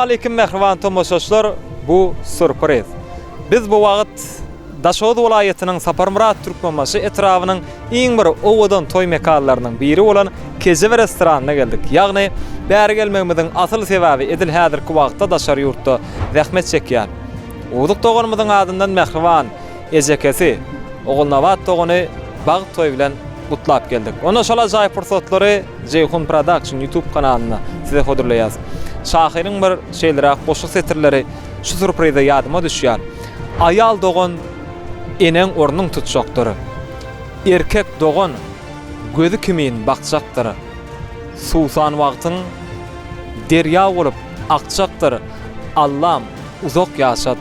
Essalawmaleýkim mähriban tomaşaçylar bu surpriz. Biz bu wagt Daşoguz welaýatynyň Saparmyrat Türkmenbaşy etrabynyň iň bir owadan toý mekanlarynyň biri bolan Kejebe restoranyna geldik. Ýagny bäri gelmegimiziň asyl sebäbi edil häzirki wagtda daşary ýurtda zähmet çekýän Uzuk doganymyzyň adyndan mähriban ejekesi Ogulnabat dogany bagt toýy bilen gutlap geldik. Onda şol ajaýyp pursatlary Jeýhun Production YouTube kanalynda size hödürleýäs. Şahyryň bir şeýleräk goşgy setirleri şu surprize ýadyma düşýär. Aýal dogan eneň ornun tutjakdyr. Erkek dogan gözi kimin bakjakdyr. Suwsan wagtyň derýa bolup akjakdyr. Allam uzak ýaşat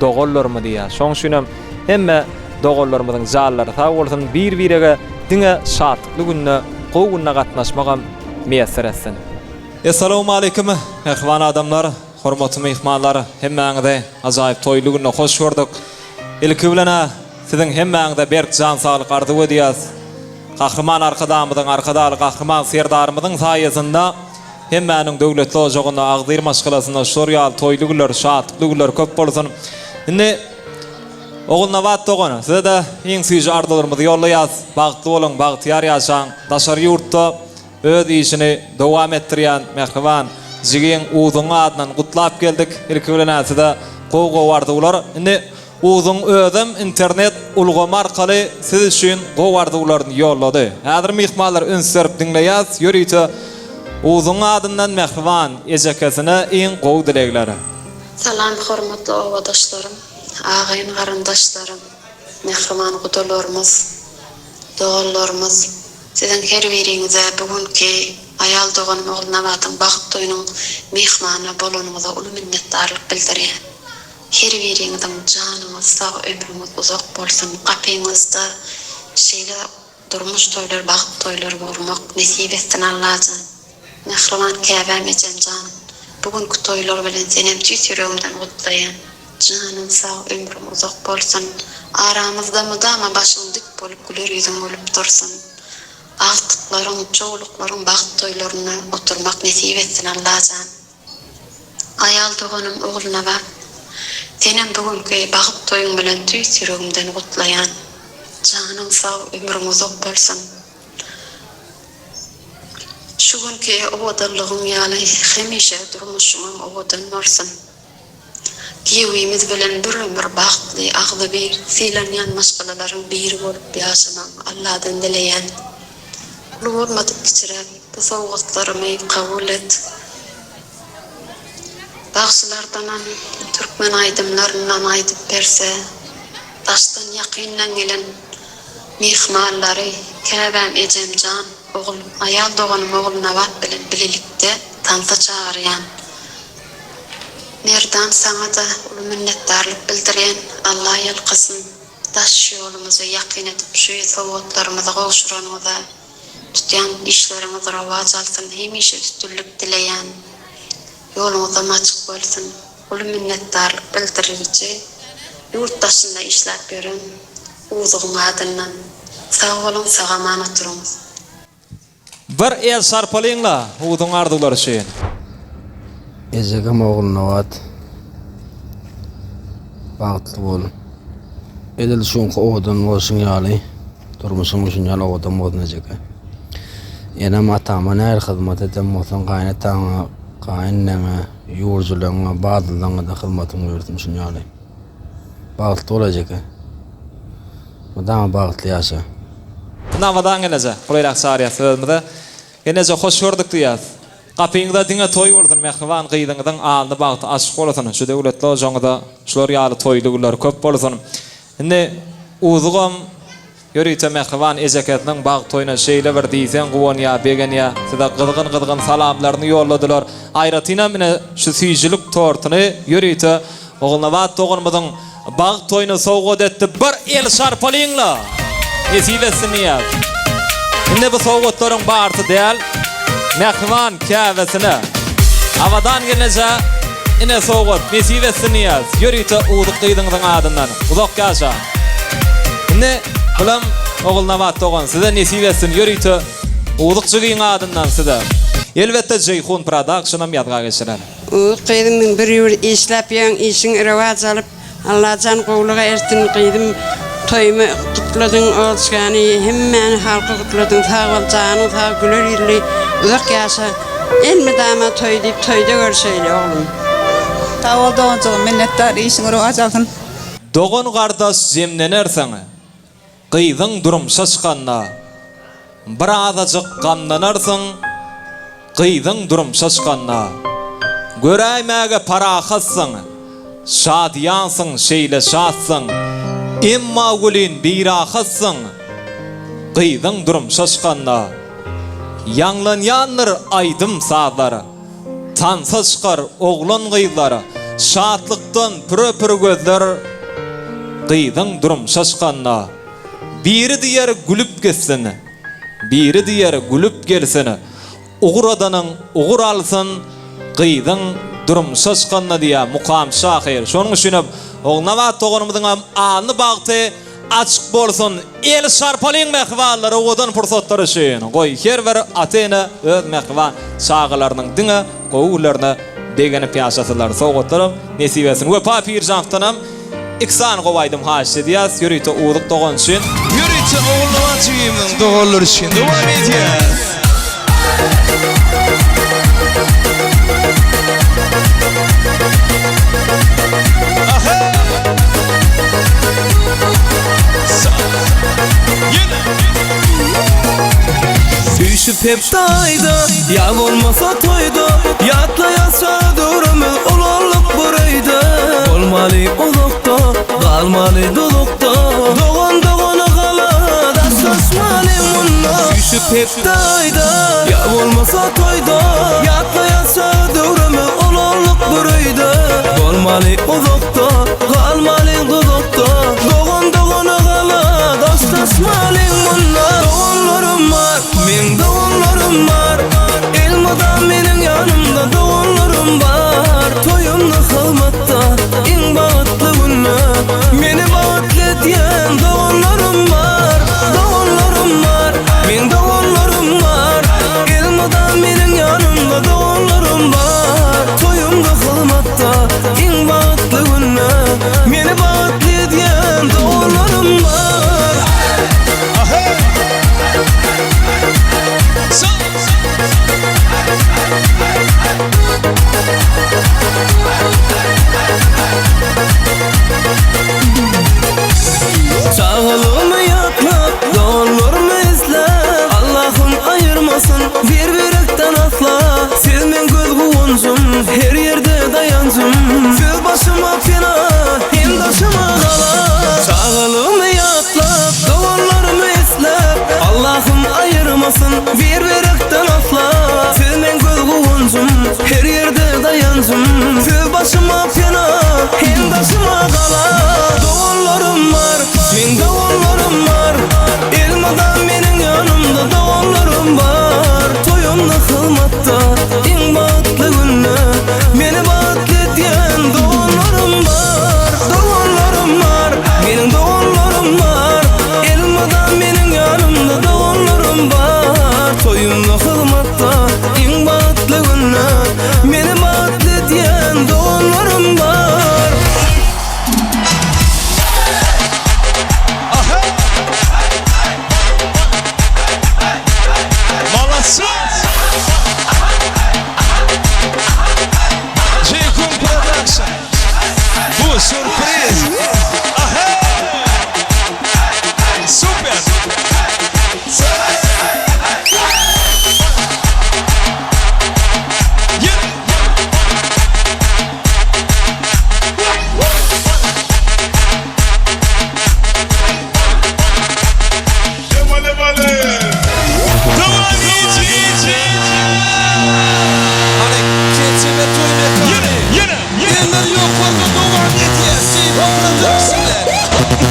doganlarymy diýýär. Şoň üçinem hemme doganlarymyzyň janlary sag bolsun, bir-birege diňe şatlykly günde, gowy günde gatnaşmagam miýesser etsin. Essalawmaleýkim mähriban adamlar, hormatly myhmanlar, hemmäňizi ajaýyp toýly günde hoş gördük. Ilki bilen-ä siziň hemmäňize berk jan saglyk arzuw edýäs. Gahryman Arkadagymyzyň, Arkadagly Gahryman Serdarymyzyň saýasynda Hemmäniň döwletli ojagynda, agzybir maşgalasynda şular ýaly toýly günler, şatlykly günler köp bolsun. Indi Ogulnabat dogan, size-de iň süýji arzuwlarymyzy ýollaýas. Bagtly boluň, bagtyýar ýaşaň. Daşary ýurtda öz işini dowam etdirýän mähriban jigiň Uzuň adyndan gutlap geldik. Ilki bilen-ä size gowy-gowy arzuwlar. Indi Uzuň özem internet ulgamy arkaly siz üçin gowy arzuwlaryny ýollady. Häzir myhmanlar üns berip diňleýäs, ýörite Uzuň adyndan mähriban ejekesine iň gowy dilegler. Salam hormatly obadaşlarym, agaýyn garyndaşlarym, mähriban gudalarymyz, doganlarymyz. Siziň her biriňize bu günki aýal doganym Ogulnabadyň bagt toýunyň myhmany bolanyňyza uly minnetdarlyk bildirýän. Her biriňiziň janyňyz sag ömrüňiz uzak bolsun gapyňyzda şeýle durmuş toýlar bagt toýlar görmek nesip etsin Allajan. Mähriban käbäm ejemjan bu günki toýlar bilen senem tüýs ýüregimden gutlaýan. Janyň sag ömrüň uzak bolsun aramyzda mydama başyň dik bolup güler ýüzüň gülüp dursun. Agtyklaryň çowluklaryň bagt toýlarynda oturmak nesip etsin Allajan. Aýal doganym Ogulnabat, senem bu günki bagt toýuň bilen tüýs ýüregimden gutlaýan. Janyň sag, ömrüň uzak bolsun. Şu günki owadanlygyň ýaly hemişe durmuşyňam owadan bolsun. Giýewimiz bilen bir ömür bagtly, agzybir, sylanýan maşgalalaryň biri bolup ýaşamagyňy Alladan dileýän. Uly bolmadyk kiçiräk bu sowgatlarymy kabul et. Bagşylardanam türkmen aýdymlaryndan aýdyp berse, daşdan ýakyndan gelen myhmanlary käbäm ejemjan, ogul, aýal doganym Ogulnabat bilen bilelikde tansa çagyrýan. Merdan saňa-da uly minnetdarlyk bildirýän, Alla ýalkasyn. Daş ýolumyzy ýakyn edip şu sowgatlarymyzy gowşuranyňyza tutýan işleriňiz rowaç alsyn hemişe üstünlik dileýän ýoluňyzam açyk bolsun uly minnetdarlyk bildiriji ýurt daşynda işläp ýören Uzugyň adyndan sag boluň sag aman oturyňyz. Bir el şarpalyňla Huduň arzuwlary üçin. Ejegem Ogulnabat bagtly bol. Edil şuňky owadan bolşuň ýaly durmuşyň şun ýaly owadan bolsun ejeke. Enem atama nähili hyzmat eden bolsaň gaýynataňa, gaýyneneňe, ýüwürjileňe, badyllaňa-da hyzmatyň buýursun şun ýaly. Bagtly bol ejeke. Mydama bagtly ýaşa. Indi Abadan gelneje golaýrak çagyrýas özümize. Gelneje hoş gördük diýýäs. Gapyňyzda diňe toý bolsun mähriban gyzyňyzyň alny bagty açyk bolsun şu döwletli ojagyňyzda şular ýaly toýly günler köp bolsun. Indi Uzugam ýörite mähriban ejekesiniň bagt toýuna şeýle bir diýseň guwanýa begenýä size gyzgyn gyzgyn salamlaryny ýolladylar. Aýratynam ine şu süýjülik tortuny ýörite Ogulnabat doganymyzyň bagt toýuna sowgat etdi bir el şarpalyňla! Nesip etsin diýýäs. Indi bu sowgatlaryň barsy däl, mähriban käbesine, Abadan gelnejä ine sowgat, nesip etsin diýýäs. Ýörite Uzyk gyzyňyzyň adyndan. Uzak ýaşa. Indi bulam Ogulnabat dogan size nesip etsin ýörite Uzyk jigiň adyndan size. Elbetde Jeýhun Productionam ýazga geçirer. Uzuk gyzym bir ýurt işläp ýöň işiň rowaç alyp Allajan gowluga ertsin gyzym toýumy gutladyň olçgany hemmäni halky gutladyň sag bol janyň sag güler ýüzli uzak ýaşa elmydama toý diýip toýda görşeýli oglum. Sag bol doganjygym minnetdar işiň rowaç alsyn. Dogan gardaş jemlenersiň Gyzyň durmuşa çykanda, Bir azajyk gamlanarsyň, Gyzyň durmuşa çykanda. Göräýmäge parahatsyň, Şadyýansyň, şeýle şatsyň, Emma welin birahatsyň, Gyzyň durmuşa çykanda. Ýaňlanýandyr aýdym-sazlar. Tansa çykar oglan-gyzlar, Şatlykdan püre-pür gözler, Gyzyň durmuşa çykanda. Biri diýer gülüp gitsin, Biri diýer gülüp gelsin, Ugradanyň ugur alsyn, Gyzyň durmuşa çykanda diýýär Mukam şahyr. Şonuň üçinem Ogulnabat doganymyzyňam alny-bagty Açyk bolsun el şarpalyň mähribanlar owadan pursatlar üçin goý her bir ata-ene öz mähriban çagalarynyň diňe gowy günlerine begenip ýaşasynlar sowgatlaram nesip etsin Wepa Pirjanowdanam iki sany gowy aýdym haýyşt edýäs ýörite Uzyk dogan üçin. Ýörite Ogulnabat jigimiziň doganlary üçin dowam edýäs. Üýşüp hepde aýda, ýa bolmasa toýda, Ýatlaýas çaga döwrümiz, ulaldyk bir öýde. Bolmaly uzakda, galmaly duzakda, Dogan dogana gala, daşlaşmaly munda. Üýşüp hepde aýda, ýa bolmasa toýda, Ýatlaýas çaga döwrümiz, ulaldyk bir öýde. Bolmaly uzakda, galmaly duzakda, Dogan dogana gala, daşlaşmalyň munda. Doganlarym bar, meň doganlarym bar, Elmydam meniň ýanymda doganlarym bar. Toýumda, hyzmatda, iň bagtly günde, Meni bagtly edýän doganlarym bar. Doganlarym bar, meň doganlarym bar, Elmydam meniň ýanymda doganlarym bar. Toýumda, hyzmatda, iň bagtly günde, Meni bagtly edýän doganlarym bar. Çagalygymy ýatlap, doganlarymy isläp, Allahym aýyrmasyn bir-birekden asla. Siz meň göz guwanjym, her ýerde daýanjym. Siz başyma pena, hem daşyma gala. Çagalygymy ýatlap, doganlarymy isläp, Allahym aýyrmasyn bir-birekden asla. Siz meň göz guwanjym, her ýerde daýanjym. Siz başyma pena, hem daşyma gala. Doganlarym bar, meň doganlarym bar. Elmydam meniň ýanymda doganlarym bar. Toýumda, hyzmatda, iň bagtly günde Meni bagtly edýän doganlarym bar. Doganlarym bar, meniň doganlarym bar. Elmydam meniň ýanymda doganlarym bar. Toýumda, hyzmatda, iň bagtly günde Meni bagtly edýän doganlarym bar. Jeýhun Production Bu sürpriz Super Hany Kejebe toý mekany. Ýene, ýene. Eller ýokarda dowam edýär Jeýhun Production bilen.